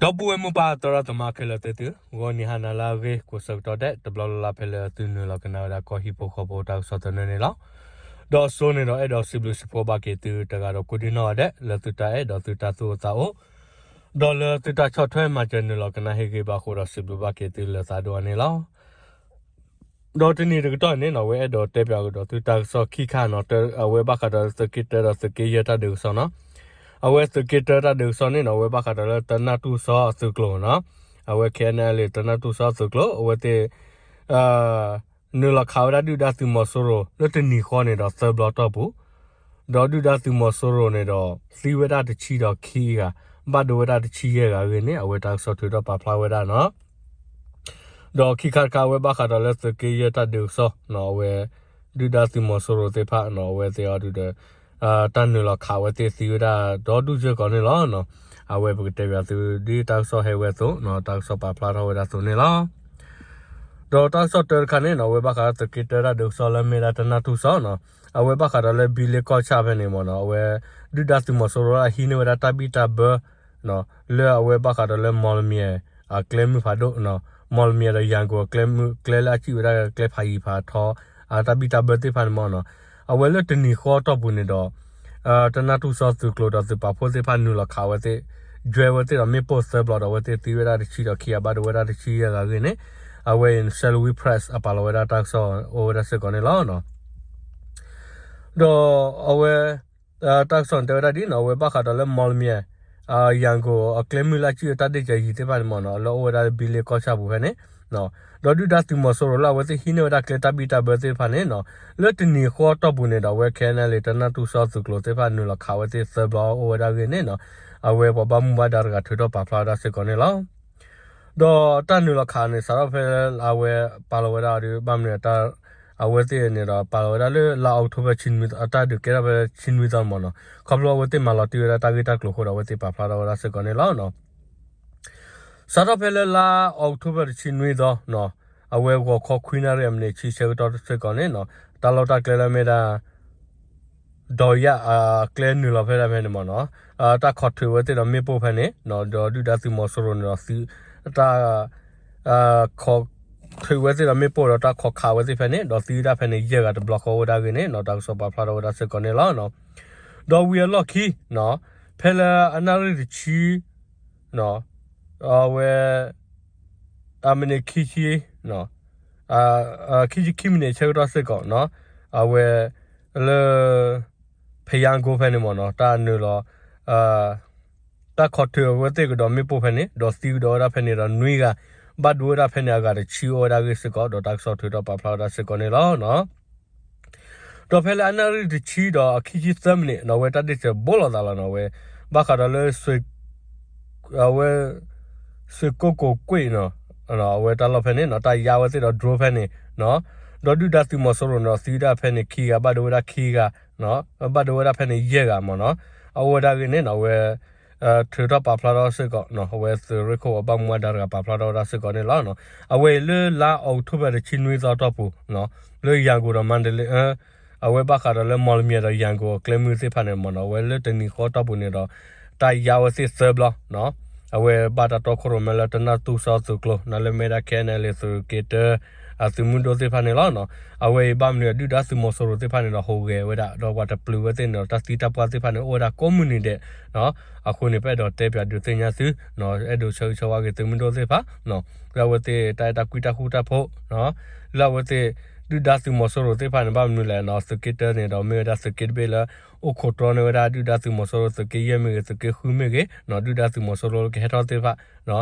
ဒီပုၢ်ဝဲၢ်မိၢ်ပၢ်သရၣ်သမါခဲလၢာ်သ့ၣ်သု, ဂီၤနံၤဟါနၤလၢအဂ့ၤ ကိးဆၢကတီၢ်ဒဲး တဘျီလၢ်လၢ်ဖဲလၢသုနုာ်လီၤကနၣ်ဝဲဒၣ်ကီၢ်ဟံၣ်ဖိဃီဖိတၢ်ကစီၣ်သနၢၣ်န့ၣ်လီၤ. ဒီးစိန့ၣ်ဒီးအဲၣ်ဒိးစံးဘျုးစံးဖှိၣ်ဘၣ်က့ၤသုတဂၤဒီးကိးဒံနီၢ်ဂၤဒဲး လၢသုတၢ်အဲၣ်ဒီးသုတၢ်သူၣ်အိၣ်သးအိၣ် ဒီးလၢသုတၢ်ဆီၣ်ထွဲမၤစၢၤနုာ်လီၤကနၣ်ဟ့ၣ်ဂံၢ်ဘါအဃိဒီးစံးဘျုးဘၣ်က့ၤသုလၢသးဒိၣ်အါန့ၣ်လီၤ. ဒီးတနံၤတကတီၢ်န့ၣ်နီၣ် အဝဲအဲၣ်ဒိးတဲပၠးကဒီးသုတၢ်ကစီၣ်ခံခါနီၣ် အဝဲဘၣ်ဃးဒီးလၢသုးက့တၢဒီးသုးက့ယဲၢ်တၢ်ဒုးကစီၣ်နီၣ်. အဝဲသုးက့တၢတၢ်ဒုးကစီၣ်န့ၣ်နီၣ် အဝဲဘၣ်ဃးဒီးလၢတနၢ်တူၢ်စီအသုးကျိၤနီၣ်, အဝဲ ခဲအံၤန့ၣ်လံ တနၢ်တူၢ်စီအသုးကျိၤ အဝဲသ့ၣ် နုာ်လီၤခးဝဲဒၣ်ဒုၣ်ဒါသုးမီၤစိရိၤလၢတနံၤဃီန့ၣ်ဒီးသၢဘျီတီၢ်ပူၤ, ဒီးဒုၣ်ဒါသုးမီၤစိရိၤန့ၣ်ဒီး သံဝဲဒၣ်တဆံဒီးခံဂၤ, ဘၣ်ဒိဝဲဒၣ်တဆံယဲၢ်ဂၤအဂ့ၢ်န့ၣ် အဝဲတၢ်ကစီၣ်ထုးထီၣ်ပာ်ဖျါဝဲဒၣ်နီၣ်. ဒီးခံခါတခါအဝဲဘၣ်ဃးဒီးလၢသုးက့ယဲၢ်တၢ်ဒုးကစီၣ်နီၣ် အဝဲ ဒုၣ်ဒါသုးမီၤစိရိၤသ့ၣ်တဖၣ်နီၣ် အဝဲသ့ၣ်အီၤဒုးဒီး တၢ်နုာ်လီၤခးဝဲသ့ၣ်သံဝဲဒၣ်ဒီဒူၣ်စ့ၢ်ကီးန့ၣ်လီၤ. အဝဲပကတဲပၠးသုဒ်တၢ်ကစီၣ်ဟဲဝဲအသိးနီၣ် တၢ်ကစီၣ်ပာ်ဖျါထီၣ်ဝဲဒၣ်အသိးန့ၣ်လီၤ. ဒီးတၢ်ကစီၣ်တၢတခါန့ၣ်နီၣ် အဝဲဘၣ်ဃးလၢသုးက့တၢတၢ်ဒုးကစီၣ်လၢမ့ၢ်ဒၣ်တနၢ်တူၢ်စီနီၣ်, အဝဲဘၣ်ဃးဒီးလၢဘံလ့ကီၢ်ဆၣ်ဖဲန့ၣ်မ့ၢ်နီၣ် အဝဲ ဒုၣ်ဒါသုးမီၤစိရိၤဟံးန့ၢ်ဝဲဒၣ်တၢ်ဘံၣ်တၢ်ဘၢ လၢအဝဲဘၣ်ဃးဒီးလၢမီၢ်လမၠဲၣ် အကျဲမုၢ်ဖးဒိၣ်, မီၢ်လမၠဲၣ်ဒီးယၣ်ကိၤအကျဲမုၢ် ကျဲလၢအစံၣ်ဝဲဒၣ်ကျဲဖးယံၤဖးထီ အတၢ်ဘံၣ်တၢ်ဘၢသ့ၣ်တဖၣ်န့ၣ်မ့ၢ်နီၣ်, အဝဲလၢတနံၤဃီတီၢ်ပူၤန့ၣ်ဒီး တနၢ်တူၢ်စီသုးကျိၤဒီးသုးပာ်ဖှိၣ်သ့ၣ်တဖၣ်နုာ်လီၤခးဝဲသ့ၣ်, ဒွဲဝဲသ့ၣ်ဒီးမ့ၣ်ပိၢ်သၢဘျီဒီးအဝဲသ့ၣ်သံဝဲဒၣ်တဆံဒီးခံဂၤ ဘၣ်ဒိဝဲဒၣ်တဆံယဲၢ်ဂၤအဂ့ၢ်န့ၣ် အဝဲအံၤ Salween Press အပာ်လီၤဝဲဒၣ်တၢ်ကစီၣ်အိၣ်ဝဲဒၣ်စ့ၢ်ကီးန့ၣ်လီၤ. ဒီးအဝဲ တၢ်ကစီၣ်န့ၣ်တဲဝဲဒၣ်ဒ်နီၣ် အဝဲဘၣ်ဃးဒီးလၢမီၢ်လမၠဲၣ် ယၣ်ကိၤအကျဲမုၢ်လၢအစံၣ်ဝဲတၢ်ဒ့ၣ်စၢၤယံၤသ့ၣ်တဖၣ်န့ၣ်မ့ၢ်နီၣ် လၢအအိၣ်ဝဲဒၣ်လၢဘံလ့ကီၢ်ဆၣ်ပူၤဖဲန့ၣ်, ဒီးဒုၣ်ဒါသုးမီၤစိရိၤလၢအဝဲသ့ၣ်ဟံးန့ၢ်ဝဲဒၣ်ကျဲတၢ်ဘံၣ်တၢ်ဘၢသ့ၣ်တဖၣ်န့ၣ်နီၣ် လၢတနံၤဃီတီၢ်ပူၤန့ၣ်ဒီး အဝဲ ခဲအံၤန့ၣ်လံ တနၢ်တူၢ်စီသုးကျိၤသ့ၣ်တဖၣ်နုာ်လီၤခးဝဲသ့ၣ်သၢဘျီအိၣ်ဝဲဒၣ်အဂ့ၢ်န့ၣ်နီၣ် အဝဲပှၤဘၣ်မူဘၣ်ဒါတဂၤထုးထီၣ်ပာ်ဖျါဝဲဒၣ်စ့ၢ်ကီးန့ၣ်လီၤ. ဒီးတၢ်နုာ်လီၤခးန့ၣ် စးထီၣ်ဖဲလၢအဝဲပာ်လီၤဝဲဒၣ်အီၤဒီး ဘၣ်မနုၤ အဝဲသ့ၣ်န့ၣ်ဒီးပာ်လီၤဝဲဒၣ်လၢလါအီးကထိဘၢၣ် တဆံနွံသီမ့ၢ်နီၣ်, ခီဖျိအဝဲသ့ၣ်မၤလီၤတံၢ်ဝဲဒၣ်တၢ်ဂ့ၢ်တၢ်ကျိၤအဃိဒီး အဝဲသ့ၣ်ပာ်ဖျါထီၣ်ဝဲဒၣ်စ့ၢ်ကီးန့ၣ်လီၤ. စးထီၣ်ဖဲလၢလါအီးကထိဘၢၣ် တဆံနွံသီ, အဝဲဂီၤခီခွံနၣ်ရံၣ်အမံးနံးဆံဆၢကတီၢ်စ့ၢ်ကီးန့ၣ်, တၢ်လီၢ်တၢ်ကျဲလၢမ့ၢ်ဒၣ် ဒီးယၣ်အကျဲနုာ်လီၤဖဲဒၣ်ဖဲန့ၣ်မ့ၢ်နီၣ်, တၢ်ခိးထုးဝဲသ့ၣ်ဒီးမ့ၣ်ပိၢ်ဖဲန့ၣ်, ဒီးဒုၣ်ဒါသုးမီၤစိရိၤန့ၣ်ဒီး တၢ် ခိးထုးဝဲသ့ၣ်ဒီးမ့ၣ်ပိၢ်ဒီးတၢ်ခိးခးဝဲသ့ၣ်ဖဲန့ၣ်, ဒီးသံဝဲဒၣ်ဖဲန့ၣ် ယဲၢ်ဂၤတဘျီဃီဝဲဒၣ်အဂ့ၢ်န့ၣ်နီၣ်, တၢ်ကစီၣ်ပာ်ဖျါထီၣ်ဝဲဒၣ်စ့ၢ်ကီးန့ၣ်လီၤ. ဒီးဝံၤအလီၢ်ခံ, ဖဲလၢအနၣ်ရံၣ်တဆံ, အဝဲ အမံးနံးခံဆံ, ခံဆံခံမံးနံးဆၢကတီၢ်စ့ၢ်ကီး, အဝဲ လၢ ဖယါကိဖဲန့ၣ်မ့ၢ်နီၣ်, တၢ်နုာ်လီၤ တၢ်ခိးထုးဝဲသ့ၣ်ကဒီးမ့ၣ်ပိၢ်ဖဲန့ၣ်, ဒီးသံကဒီးဝဲဒၣ်ဖဲန့ၣ်ဒီးနွံဂၤ, ဘၣ်ဒိဝဲဒၣ်ဖဲန့ၣ်အဂၤတဆံအိၣ်ဝဲဒၣ်အဂ့ၢ်စ့ၢ်ကီး, ဒီးတၢ်ကစီၣ်ထုးထီၣ်ပာ်ဖျါဝဲဒၣ်စ့ၢ်ကီးန့ၣ်လီၤ. ဒီးဖဲလၢအနၣ်ရံၣ်တဆံဒီးအခံဆံသၢမံးနံးနီၣ်, အဝဲတၢ်ဒ့ၣ်စၢၤဘိလိာ်သးလီၤနီၣ်, အဝဲ ဘၣ်ဃးဒီးလၢ အဝဲ စ့ၢ်ကိၣ်ကိးကွ့ၣ်နီၣ်, အဝဲတၢ်လီၢ်ဖဲန့ၣ်နီၣ်, တၢ်ယါဝဲသ့ၣ်ဒီး drone ဖဲန့ၣ်, ဒီးဒုၣ်ဒါသုးမီၤစိရိၤန့ၣ်ဒီးသံဝဲဒၣ်ဖဲန့ၣ်ခံဂၤ, ဘၣ်ဒိဝဲဒၣ်ခံဂၤ, ဘၣ်ဒိဝဲဒၣ်ဖဲန့ၣ်ယဲၢ်ဂၤမ့ၢ်နီၣ်, အအိၣ်ဝဲဒၣ်အဂ့ၢ်န့ၣ်နီၣ်, အဝဲ ထုးထီၣ်ပာ်ဖျါထီၣ်စ့ၢ်ကီး, အဝဲသုးရ့ၣ်ခိၣ်အဘၣ်မူဘၣ်ဒါတဂၤပာ်ဖျါထီၣ်ဝဲဒၣ်စ့ၢ်ကီးန့ၣ်လီၤ. အဝဲအံၤလၢလါအီးကထိဘၢၣ်တဆံနွံသီတီၢ်ပူၤ, လၢယၣ်ကိၤဒီးမၤတလ့, အဝဲဘၣ်ဃးဒီးလၢမီၢ်လမၠဲၣ်ဒီးယၣ်ကိၤအကျဲမုၢ်သ့ၣ်တဖၣ်န့ၣ်မ့ၢ်နီၣ်, အဝဲလၢတနံၤဃီတီၢ်ပူၤန့ၣ်ဒီး တၢ်ယါဝဲသ့ၣ်သၢဘျီ, အဝဲဘၣ်တၢ်တီခိၣ်ရိၣ်မဲလၢတနၢ်တူၢ်စီသုးကျိၤ နၤလၢမ့ၢ်ဒၣ် ခဲအံၤန့ၣ်လံ သုးက့တၢ အသုးမုၢ်ဒိၣ်သ့ၣ်တဖၣ်န့ၣ်လီၤ. အဝဲအံၤဘၣ်မနုၤဒုၣ်ဒါသုးမီၤစိရိၤသ့ၣ်တဖၣ်န့ၣ်ဒီးဟူးဂဲၤဝဲဒၣ် ဒီးပှၤတပျုာ်ဝဲသ့ၣ်န့ၣ်ဒီး တၢ်သံတၢ်ပှၢ်သ့ၣ်တဖၣ်န့ၣ် အိၣ်ဝဲဒၣ်ကိးမုၢ်နံၤဒဲး, အဃိန့ၣ် ပအဲၣ်ဒိးတဲပၠးဒုးသ့ၣ်ညါသု, အဲၣ်ဒိးဆၢဂ့ၤဆၢဝါက့ၤသုးမုၢ်ဒိၣ်သ့ၣ်တဖၣ် လၢအဝဲသ့ၣ်တၢ်အဲၣ်တၢ်ကွံတၢ်ဃူတၢ်ဖိး, လၢအဝဲသ့ၣ် ဒုၣ်ဒါသုးမီၤစိရိၤသ့ၣ်တဖၣ်န့ၣ် ဘၣ်မနုၤလဲၣ်နီၣ်, သုးက့တၢန့ၣ်ဒီးမ့ၢ်ဝဲဒၣ်သုးက့တဘ့ၣ်လၢ အိၣ်ခိးတြီန့ၢ်ဝဲဒၣ်ဒုၣ်ဒါသုးမီၤစိရိၤ သုးက့ယဲၢ်မ့ၢ်ဂ့ၤ သုးက့ဃုမ့ၢ်ဂ့ၤ, ဒုၣ်ဒါသုးမီၤစိရိၤကဟဲထီၣ်သ့ၣ်တဖၣ်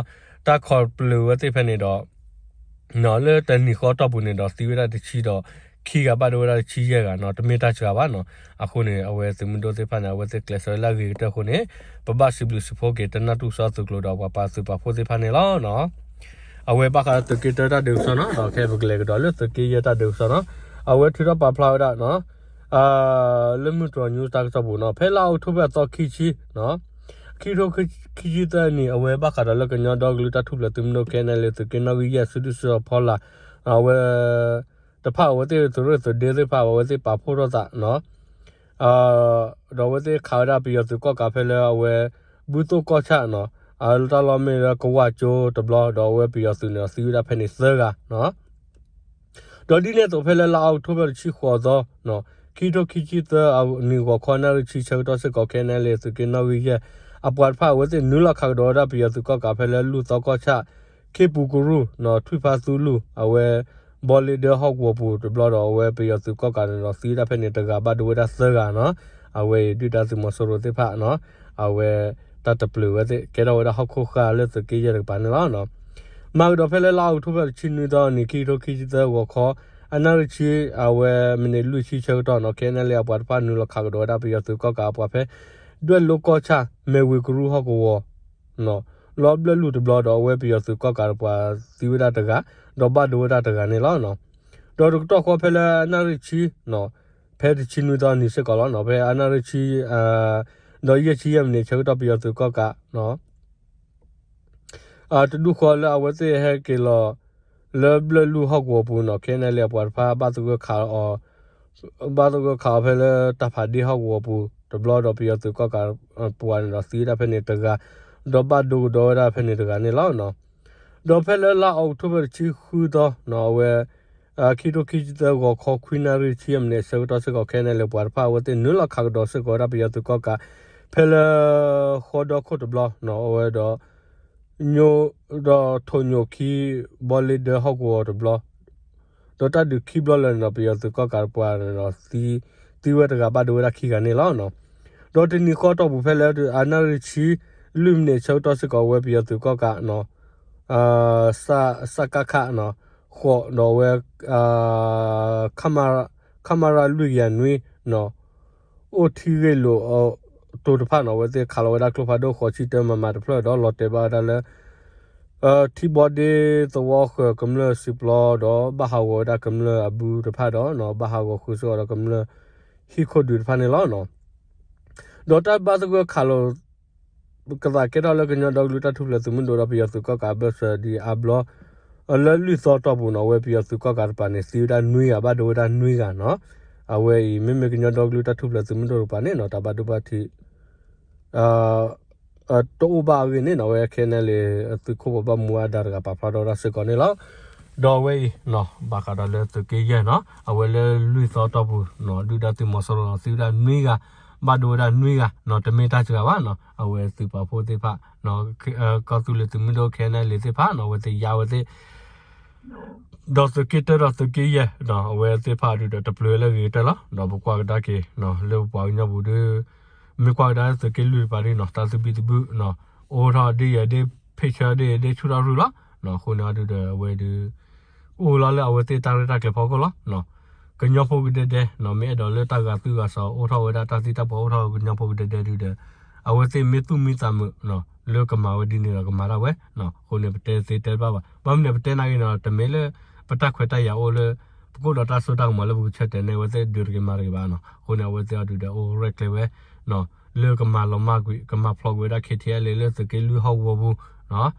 တၢ်ခိးပျုၤဝဲသ့ၣ်ဖဲန့ၣ်ဒီး လၢတနံၤဃီတီၢ်ပူၤန့ၣ်ဒီး သံဝဲဒၣ်တဆံဒီးခံဂၤ ဘၣ်ဒိဝဲဒၣ်တဆံယဲၢ်ဂၤနီၣ်, တမ့ၢ်တၢ်စှၤဘၣ်နီၣ်. အဃိန့ၣ် အဝဲသုးမုၢ်ဒိၣ်သ့ၣ်တဖၣ်န့ၣ် အဝဲသ့ၣ်ကျဲးစၢးလၢအဂ့ၤကတၢၢ်အဃိန့ၣ် ပဘၣ်စံးဘျုးစံးဖှိၣ်က့ၤ တနၢ်တူၢ်စီသုးကျိၤဒီး ပှၤပာ်သုးပာ်ဖှိၣ်သ့ၣ်တဖၣ်န့ၣ်လီၤ. အဝဲဘၣ်ဃးသုးက့တၢတၢ်ဒုးကစီၣ်နီၣ်, ဒီးခဲအံၤပကလဲၤကဒီးလၢသုးက့ယဲၢ်တၢ်ဒုးကစီၣ်နီၣ်, အဝဲထုးထီၣ်ပာ်ဖျါဝဲဒၣ် လၢမုၢ်တြီၤ news တၢ်ကစီၣ်ပူၤနီၣ်, ဖဲလါအီးကထိဘၢၣ်သီခံဆံ, ခံကထိခံဆံသၢနံၣ် အဝဲဘၣ်ဃးဒီးလၢကညီဒီကလုာ်တၢ်ထူၣ်ဖျဲးသုးမုၢ်ဒိၣ် ခဲအံၤန့ၣ်လံ သုးက့နီၣ်ဂံၢ်ယဲၢ် စုဒုၣ်စုတီၤဖီလာ်, အဝဲ တဖၣ်အဝဲသ့ၣ်သုးရ့ၣ်သုးဒ့သ့ၣ်တဖၣ် အဝဲသ့ၣ်ပာ်ဖှိၣ်ထီၣ်သး ဒီးအဝဲသ့ၣ်ခးဝဲဒၣ်ပယီၤသုးကီၣ်ကးဖဲလၢအဝဲ ဘူၣ်သိၣ်ကီၢ်ဆၣ်နီၣ်, တၢ်လီၢ်မ့ၢ်လၢကဝၢ်ကၠိတဘျီ ဒီးအဝဲပယီၤသုးန့ၣ်ဒီးသံဝဲဒၣ်ဖဲန့ၣ်သၢဂၤ ဒီးဒ်န့ၣ်အသိးဖဲလၢလါအီးကထိဘၢၣ်တဆံဃိးသီ ခံကထိခံဆံသၢအနံၤဂီၤခီ နၣ်ရံၣ်ဆံဆၢကတီၢ်စ့ၢ်ကီး ခဲအံၤန့ၣ်လၢသုးက့နီၣ်ဂံၢ်ယဲၢ် အပှၤတဖၣ်အဝဲသ့ၣ်နုာ်လီၤခးကဒီးဝဲဒၣ်ပယီၤသုးကီၣ်ကးဖဲလၢလွံၢ်သီကီၢ်ဆၣ် ခ့ပူၤကရူၢ် ထွံၣ်ဖါသူလူၢ် အဝဲ ဘီလ့ဒၢဟီၣ်ကဝီၤပူၤတဘျီဒီး အဝဲပယီၤသုးကီၣ်ကးန့ၣ်ဒီးသံဝဲဒၣ်ဖဲန့ၣ်တဂၤ ဘၣ်ဒိဝဲဒၣ်သၢဂၤနီၤ အဝဲအံၤဒုၣ်ဒါသုးမီၤစိရိၤသ့ၣ်တဖၣ် အဝဲ တၢ်တပျုာ်ဝဲသ့ၣ် ကဲထီၣ်ဝဲဒၣ်ဟီၣ်ခိၣ်ဃၢ်လၢသုးက့ယဲၢ်တကပၤန့ၣ်လီၤ. မၤကဒီးဖဲလၢလါအီးကထိဘၢၣ်တဆံနွံသီအနံၤ ခံကထိခံဆံသၢဂီၤခီ အနၣ်ရံၣ်ဆံ အဝဲမံးနံးလွံၢ်ဆံဆၢကတီၢ်နီၤ ခဲအံၤန့ၣ်လၢအပှၤတဖၣ် နုာ်လီၤခးကဒီးဝဲဒၣ်ပယီၤသုးကီၣ်ကးအပှၤဖဲ ဒွဲၣ်လိကီၢ်ဆၣ် မဲၢ်ဝ့ၤကရူၢ်ဟီၣ်ကဝီၤ လီၤဘျၢၣ်လွံၢ်တဘျီဒီး အဝဲပယီၤသုးကီၣ်ကးတပှၤသံဝဲဒၣ်တဂၤ ဒီးဘၣ်ဒိဝဲဒၣ်တဂၤန့ၣ်လီၤ. ဒီးတကတီၢ်ဃီဖဲလၢအနၣ်ရံၣ်ဆံ ဖဲတဆံနွံသီနံၤစ့ၢ်ကီးလီၤ ဖဲအနၣ်ရံၣ်ဆံ ဒီးယဲၢ်ဆံယဲၢ်မံးနံးဆၢကတီၢ် ပယီၤသုးကီၣ်ကး တဒူၣ်ဃီလၢအဝဲသ့ၣ်ဟဲက့ၤလီၤ လၢဘျၢၣ်လွံၢ်ဟီၣ်ကဝီၤပူၤနီၤ ခဲအံၤန့ၣ်လၢအပှၤတဖၣ် ဘၣ်သဂၢၢ်ခးအီၤ ဘၣ်သဂၢၢ်ခးအီၤဖဲလၢတၢ်ဖးဒ့ဟီၣ်ကဝီၤပူၤတဘျီဒီး ပယီၤသုးကီၣ်ကးပှၤန့ၣ်ဒီးသံဝဲဒၣ်ဖဲန့ၣ်တဂၤ ဒီးဘၣ်ဒိကဒီးဝဲဒၣ်ဖဲန့ၣ်တဂၤန့ၣ်လီၤ. ဒီးဖဲလၢလါအီးကထိဘၢၣ်တဆံဃုသီ အဝဲ ခံကထိခံဆံသၢဂီၤခီ ခွံနၣ်ရံၣ်ဆံယဲၢ်မံးနံးအဆၢကတီၢ်စ့ၢ်ကီး ခဲအံၤန့ၣ်လၢပှၤတဖၣ်အဝဲသ့ၣ်နုာ်လီၤခးကဒီးစ့ၢ်ကီးဝဲဒၣ်ပယီၤသုးကီၣ်ကး ဖဲလၢ ဃီဒီခိၣ်တဘျီ အဝဲဒီး ညိ ဒီးထိၣ်ညိၣ်ခံ ဘီလ့ဒၢဟီၣ်ကဝီၤတဘျီ ဒီးတၢ်ဒုးခံဘျီလၢာ်န့ၣ်ဒီး ပယီၤသုးကီၣ်ကးတပှၤန့ၣ်ဒီး သံဝဲတဂၤ ဘၣ်ဒိဝဲဒၣ်ခံဂၤန့ၣ်လီၤ. ဒီးတနံၤဃီတီၢ်ပူၤဖဲလၢအနၣ်ရံၣ်ဆံ လွံၢ်မံးနံးအဆၢကတီၢ်စ့ၢ်ကီး အဝဲပယီၤသုးကီၣ်ကး စကခ ဃိး ဒီးအဝဲ ခမရ လွံၢ်ကယၤနွံ အိၣ်ထံဂ့ၢ်လိာ်အတိၤတဖၣ်န့ၣ် အဝဲသ့ၣ်ခးလီၤဝဲဒၣ်ကျိဖးဒိၣ်ဃိးဆံတၢ မမ တဖျၢၣ်ဒီးလီၤတဲာ်ဘၣ်ဝဲဒၣ်လၢ ထံဘီဒ့သဝီဃၢၤကမျၢၢ်စုပျီဒီး ဘၣ်ဟးဂီၤဝဲဒၣ်ကမျၢၢ်အဘုတဖၣ်ဒီး ဘၣ်ဟးဂီၤဃုာ်စ့ၢ်ကီးဒီးကမျၢၢ် ဟံၣ်ခိၣ်ဒုးတဖၣ်န့ၣ်လီၤ. ဒီးတၢ်ဘၣ်သဂၢၢ်ခးလိာ် ကသးကဲထီၣ်လၢကညီဒီကလုာ်တၢ်ထူၣ်ဖျဲးသုးမုၢ်ဒိၣ်ဒီးပယီၤသုးကီၣ်ကးအဘၢၣ်စၢၤဒ်အါဘျီ လၢလွံၢ်သီတီၢ်ပူၤန့ၣ် အဝဲပယီၤသုးကီၣ်ကးတပၤန့ၣ် သံဝဲဒၣ်နွံဂၤ ဘၣ်ဒိဝဲဒၣ်နွံဂၤနီၤ. အဝဲအံၤ မ့မ့ၢ်ကညီဒီကလုာ်တၢ်ထူၣ်ဖျဲးသုးမုၢ်ဒိၣ်တကပၤန့ၣ်နီၤ တၢ်ဘၣ်ဒိဘၣ်ထံး တအိၣ်ဘၣ်အဂ့ၢ်န့ၣ်နီၤ အဝဲခဲအံၤန့ၣ်လၢ သုးခိၣ်ပှၤဘၣ်မူဘၣ်ဒါတဂၤပာ်ဖျါထီၣ်ဝဲဒၣ်စ့ၢ်ကီးန့ၣ်လီၤ. ဒီးအဝဲအံၤ ဘၣ်ဃးဒီးလၢသုးက့ယဲၢ်နီၤ အဝဲလၢလွံၢ်သီတီၢ်ပူၤနီၤ ဒုၣ်ဒါသုးမီၤစိရိၤနီၤ သံဝဲဒၣ်နွံဂၤ ဘၣ်ဒိဝဲဒၣ်နွံဂၤနီၤ တမ့ၢ်တၢ်စှၤဘၣ်နီၤ အဝဲသုးပာ်ဖှိၣ်သ့ၣ်တဖၣ် ကီၢ်သူလ့ၤသုးမုၢ်ဒိၣ် ခဲအံၤန့ၣ်လၢသ့ၣ်တဖၣ်နီၤ အဝဲသ့ၣ်ယါဝဲသ့ၣ် ဒီးသုးက့တၢဒီးသုးက့ယဲၢ်နီၤ အဝဲသ့ၣ်တဖၣ်ဒုးဒီးတပျုာ်လၢအဂ့ၤကတၢၢ်လီၤ. ဒီးပကွၢ်ကဒါက့ၤ လၢပပှၤကညီပူၤဒုး မ့ၢ်ကွၢ်ကဒါလၢသုးက့လွံၢ်တပၤဒုးနီၤ တၢ်သဘံၣ်သဘုၣ်နီၤ အိၣ်ထီၣ်ဒ်ယဲၢ်ဒ် ဖ့ၣ်ဆၢဒ်ယဲၢ်ဒ်ဆူၣ်ထီၣ်ရူၢ်လီၤ. အဃိန့ၣ်အဒုးဒီးအဝဲဒုး အိၣ်လီၤလၢအဝဲသ့ၣ်တၢ်ရဲၣ်တၢ်ကျဲၤဖီခိၣ်လီၤ. ကညီဖိကဒဲဒဲနီၤ မ့ၢ်အဲၣ်ဒိးလၢတၢ်ဂာ်သွံၣ်ဂာ်စီၤအိၣ်ထီၣ်ဝဲဒၣ်တၢ်သံတၢ်ပှၢ်အိၣ်ထီၣ်ကညီဖိကဒဲဒဲဒုးဒီး အဝဲသ့ၣ်မ့ၢ်သူၣ်မံသးမုာ်နီၤ လၢကမၤဝဲဒ်န့ၣ်ဒီးကမၤဒၣ်ဝဲ အဃိန့ၣ် ပတဲသ့တဲတဘၣ်ဘၣ်. ဘၣ်မနုၤပတဲနာ်က့ၤနီၤ တမ့ၢ်လၢ ပတၢ်ခွဲးတၢ်ယာ်အိၣ်လၢ ပကအိၣ်ဒီးတၢ်စိတၢ်ကမီၤလၢပကဆၢတဲာ်န့ၢ်အဝဲသ့ၣ်ဒုးတဂ့ၤမၤတဂ့ၤဘၣ်နီၤ. အဃိန့ၣ် အဝဲသ့ၣ်အဒုးဒီးအိၣ်ရဲၣ်ကျဲၤဝဲ လၢကမၤလီၤမၢ်ကွံာ် ကမၤဖျိးကွံာ်ဝဲဒၣ် ခဲထံအဲလ့ လၢသုးက့လွံၢ်ဟီၣ်ကဝီၤပူၤနီၤ.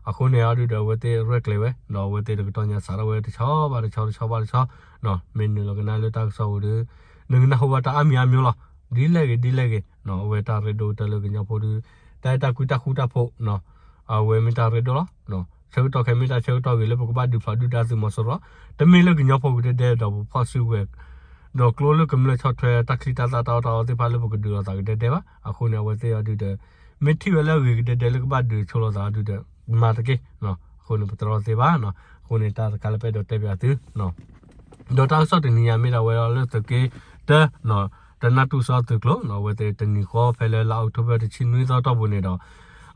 အဃိန့ၣ်အဒုးဒီးအဝဲသ့ၣ်ရဲၣ်ကျဲၤဝဲ ဒီးအဝဲသ့ၣ်တကတီၢ်ညါစးထီၣ်ဝဲတဆီဘၣ်တဆီတဆီဘၣ်တဆီ မ့ၢ်နုာ်လီၤကနၣ်လၢတၢ်ကစီၣ်ပူၤဒီး နကနၢ်ဟူဘၣ်တၢ်အါမံၤအါမျိၤလီၤ. ဒ်လဲၣ်ဂ့ၤဒ်လဲၣ်ဂ့ၤ အဝဲတၢ်ရ့ဒိၣ်ကတၢၢ်လၢကညီဖိဒီး တၢ်အဲၣ်တၢ်ကွံတၢ်ဃူတၢ်ဖိး အဝဲမ့ၢ်တၢ်ရ့ဒိၣ်လီၤ. ဆၢကတီၢ်ခဲအံၤမ့ၢ်တၢ်ဆၢကတီၢ်ဂ့ၤလၢပကဘၣ်ဒုးဖျိးဒုၣ်ဒါသုးမီၤစိရိၤ တမ့ၢ်လၢကညီဖိကဒဲဒဲဒီးပဖီၣ်စုကဝဲၤ ဒီးကျိလၢကမျၢၢ်ဆီၣ်ထွဲတၢ်ချံတၢ်သၣ်တၢ်အီၣ်တၢ်အီသ့ၣ်တဖၣ်လၢပကဒုးလိာ်သးကဒဲဒဲဘၣ်. အဃိန့ၣ် အဝဲသ့ၣ်အဒုးဒီး မ့ၢ်ထံၣ်ဝဲလၢအဂ့ၤကဒဲဒဲလၢကဘၣ်ဒုးဆိလိာ်သးအဒုးဒီး မၤတက့ၢ်. အဃိန့ၣ် ပတြီသ့ဘၣ်. အဃိန့ၣ် တၢ်တခါလၢပအဲၣ်ဒိးတဲပၠးသု ဒီးတၢ်ကစီၣ်တနံၤညါမ့ၢ်ဒၣ်ဝဲလၢသုးက့တၢ တနၢ်တူၢ်စီသုးကျိၤ အဝဲသ့ၣ်တနံၤဃီဖဲလၢလါအီးကထိဘၢၣ်တဆံနွံသီတီၢ်ပူၤန့ၣ်ဒီး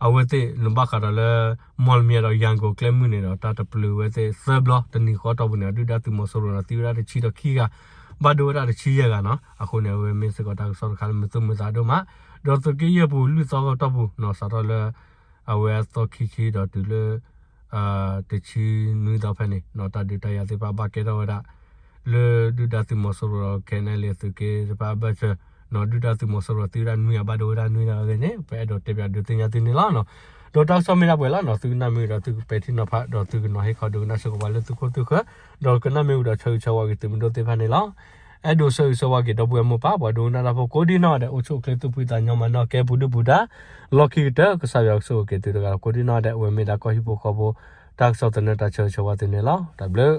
အဝဲသ့ၣ်နဘၣ်ဃးဒီးလၢ မီၣ်လမံၤဒီးယၤကိာ်ကျဲမုၢ်န့ၣ်ဒီး တၢ်တပျုာ်ဝဲသ့ၣ်သၢဘျီ တနံၤဃီတီၢ်ပူၤန့ၣ် ဒုၣ်ဒါသုးမီၤစိရိၤန့ၣ် သံဝဲဒၣ်တဆံဒီးခံဂၤ ဘၣ်ဒိဝဲဒၣ်တဆံယဲၢ်ဂၤနီၤ. အဃိန့ၣ် အဝဲမ့ၢ်စ့ၢ်ကီးတၢ်ကစီၣ်တခါလၢမုာ်သူၣ်မုာ်သးဒိၣ်မး ဒီးသုးက့ယဲၢ်ပူၤလွံၢ်သီတီၢ်ပူၤနီၤ စးထီၣ်လၢ အဝဲအသီခံဆံဒီးတုၤလၢ တဆံနွံသီဖဲန့ၣ် တၢ်ဒုးတၢ်ယၤသ့ၣ်တဖၣ်ဘၣ်ကဲထီၣ်ဝဲဒၣ် လၢဒုၣ်ဒါသုးမီၤစိရိၤဒီး ခဲအံၤန့ၣ်လၢသုးက့တဖၣ်အဘၢၣ်စၢၤ ဒုၣ်ဒါသုးမီၤစိရိၤသံဝဲဒၣ်နွံဂၤ ဘၣ်ဒိဝဲဒၣ်နွံဂၤအဂ့ၢ်န့ၣ် ပအဲၣ်ဒိးတဲပၠးဒုးသ့ၣ်ညါသုန့ၣ်လီၤ. ဒီးတၢ်ကစီၣ်မ့ၢ်ဒၣ်ပှဲၤလီၤနီၤ သုကနၣ်မ့ၢ်ဒီးသုကပဲာ်ထံနီၤဖး ဒီးသုကနီၤဟ့ၣ်ခီဒုးကနၣ်စ့ၢ်ကီးပှၤလၢသုခိၣ်သုဃၢၤ ဒီးကနၣ်မ့ၢ်ဝံၤဒီးဆၢဂ့ၤဆၢဝါက့ၤသုးမုၢ်ဒိၣ်သ့ၣ်တဖၣ်န့ၣ်လီၤ. အဲၣ်ဒိးဆၢဂ့ၤဆၢဝါက့ၤ ဒီပုၢ်ဝဲၢ်မိၢ်ပၢ် ပှၤဒိကနၣ်တၢ်ဖိကိးဒံနီၢ်ဒဲး အိၣ်ဆူၣ်အိၣ်ချ့ သူၣ်ဖှံသးညီ မၤနၢၤကဲ ပူၤဒုၣ်ပူၤဒါ လီၢ်ခံကတၢၢ် ကစၢ်ယွၤကဆိၣ်ဂ့ၤက့ၤသုတဂၤဒီး ကိးဒံနီၢ်ဒဲး အဝဲမ့ၢ်ဒၣ်ကီၢ်ဟံၣ်ဖိဃီဖိ တၢ်ကစီၣ်သန့တၢ်ဆၢဂ့ၤဆၢဝါသုန့ၣ်လီၤ. တၢ်ဘျုး